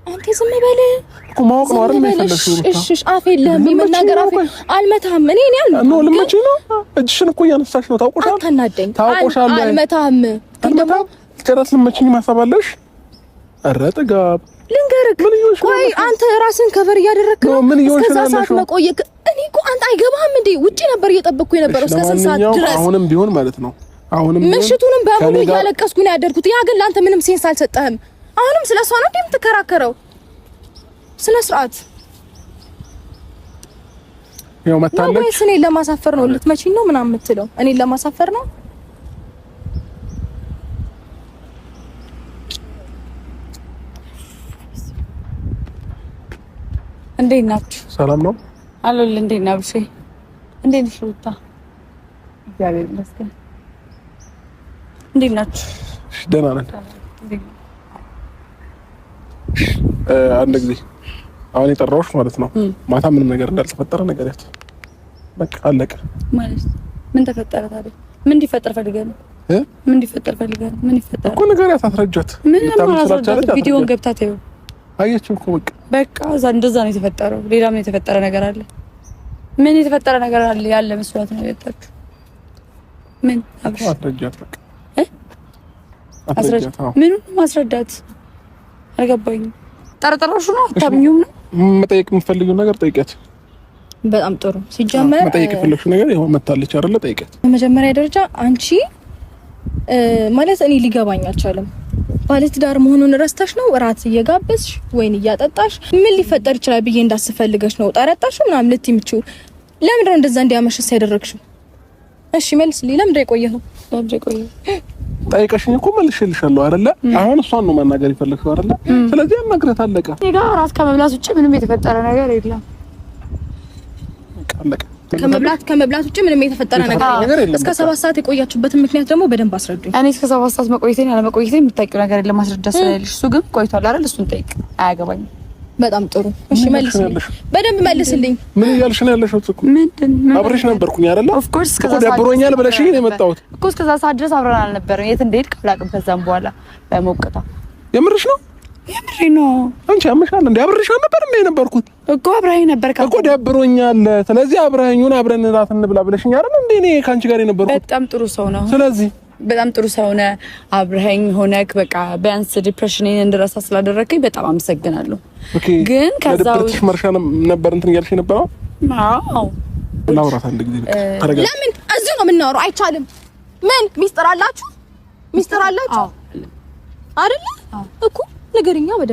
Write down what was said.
አንተ ዝም በል እኮ ማወቅ ነው አይደል የፈለግሽው? እሺ እሺ፣ አፍ የለህም የመናገር አፍ አልመታህም። እኔ እኔ አልመታህም። No ልመቺ ነው። እጅሽን እኮ እያነሳሽ ነው። ታውቆሻል፣ አታናደኝ። ታውቆሻል። አልመታህም ግን ደግሞ ጭራሽ ልመቺኝ ማሰብ አለሽ። ኧረ ጥጋብ ልንገርህ፣ ቆይ አንተ ራስን cover እያደረግክ ነው። ምን እየሆንሽ እስከዛ ነው ሰዓት ያለሽው? መቆየት እኔ እኮ አንተ አይገባህም እንዴ? ውጪ ነበር እየጠበቅኩ የነበረው እስከ ስንት ሰዓት ለማንኛውም ድረስ? አሁንም ቢሆን ማለት ነው አሁንም ቢሆን ምሽቱንም በሙሉ ከእኔ ጋር እያለቀስኩ ነው ያደርኩት። ያ ግን ለአንተ ምንም sense አልሰጠህም። አሁንም ስለ እሷ ነው እንዴ የምትከራከረው? ስነ ስርዓት ያው ነው መታለች። ወይስ እኔን ለማሳፈር ነው? ልትመቺኝ ነው ምናምን የምትለው? እኔን ለማሳፈር ነው? እንዴት ናችሁ? ሰላም ነው። አሎል እንዴት ነህ አብሼ? እንዴት ነሽ ሩታ? እግዚአብሔር ይመስገን። እንዴት ናችሁ? እሺ፣ ደህና ነን። አንድ ጊዜ አሁን የጠራሁሽ ማለት ነው ማታ ምንም ነገር እንዳልተፈጠረ ንገሪያት። በቃ አለቀ። ማለት ምን ተፈጠረ ታዲያ? ምን እንዲፈጠር ፈልገህ ነው? እ? ምን እንዲፈጠር ፈልገህ ነው? ምን ይፈጠራል? እኮ ንገሪያት፣ አስረጃት። ምን ልታምን ማስረዳት? ስላልቻለች ቪዲዮን አስረጃት። ገብታ ታየው። አየችው እኮ በቃ። በቃ እዛ እንደዛ ነው የተፈጠረው። ሌላ ምን የተፈጠረ ነገር አለ? ምን የተፈጠረ ነገር አለ ያለ መስሏት ነው የወጣችሁ? ምን አብርሽ? አስረጃት፣ በቃ። እ? አስረጃት። አዎ። ምኑን ማስረዳት አልገባኝም። ጠርጥረሹ ነው አታምኚውም ነው? መጠየቅ የምትፈልጊውን ነገር ጠይቂያት። በጣም ጥሩ። ሲጀመር መጠየቅ የፈለግሽው ነገር ይኸው መታለች አይደለ? ጠይቂያት። በመጀመሪያ ደረጃ አንቺ ማለት እኔ ሊገባኝ አልቻለም። ባለትዳር መሆኑን ረስተሽ ነው እራት እየጋበዝሽ ወይን እያጠጣሽ ምን ሊፈጠር ይችላል ብዬ እንዳስፈልገሽ ነው ጠረጠርሽ ምናምን ልትይ የምትችይው። ለምንድን ነው እንደዛ እንዲያመሽስ ያደረግሽው? እሺ መልስልኝ። ለምንድን ነው የቆየኸው? ለምንድን ነው የቆየኸው? ጠይቀሽኝ እኮ መልሼልሻለሁ አይደለ? አሁን እሷን ነው ማናገር የፈለግሽው አይደለ? ስለዚህ አናግረት፣ አለቀ። እኔ ጋር እራት ከመብላት ውጭ ምንም የተፈጠረ ነገር የለም። በቃ አለቀ። ከመብላት ውጭ ምንም የተፈጠረ ነገር የለም። እስከ 7 ሰዓት የቆያችሁበትን ምክንያት ደግሞ በደንብ አስረዱኝ። እኔ እስከ 7 ሰዓት መቆየቴን ያለመቆየቴን የምታውቂው ነገር የለም፣ ማስረዳት ስለሌለሽ። እሱ ግን ቆይቷል አይደል? እሱን ጠይቅ። አያገባኝም። በጣም ጥሩ። እሺ መልስልኝ፣ በደንብ መልስልኝ። ምን እያልሽ ነው ያለሽው? እኮ ምንድን አብሬሽ ነበርኩኝ አይደለ? Of course እኮ ደብሮኛል ብለሽኝ ነው የመጣሁት እኮ። እስከዛ ሰዓት ድረስ አብረን አልነበረም። የት እንደሄድክ አላውቅም። ከዛም በኋላ በሞቅታ የምርሽ ነው? የምሬ ነው። አንቺ ያምሻል እንዴ? አብሬሽ አልነበር እንዴ የነበርኩት? እኮ አብረኸኝ ነበር እኮ ደብሮኛል። ስለዚህ አብረኸኝ አብረን እራት እንብላ ብለሽኝ አይደል እንዴ እኔ ከአንቺ ጋር የነበርኩት? በጣም ጥሩ ሰው ነው። ስለዚህ በጣም ጥሩ ሰው ነህ። አብረኸኝ ሆነክ በቃ ቢያንስ depression ኔን እንድረሳ ስላደረግከኝ በጣም አመሰግናለሁ። Okay፣ ግን ከዛ ለድብርትሽ መርሻ ነበር እንትን እያልሽ የነበረው? አዎ። እናውራት አንድ ጊዜ በቃ ተረጋጊ። ለምን እዚሁ ነው የምናወራው? አይቻልም። ምን ሚስጥር አላችሁ? ሚስጥር አላችሁ አይደለ? እኮ ንገሪኛ በደንብ።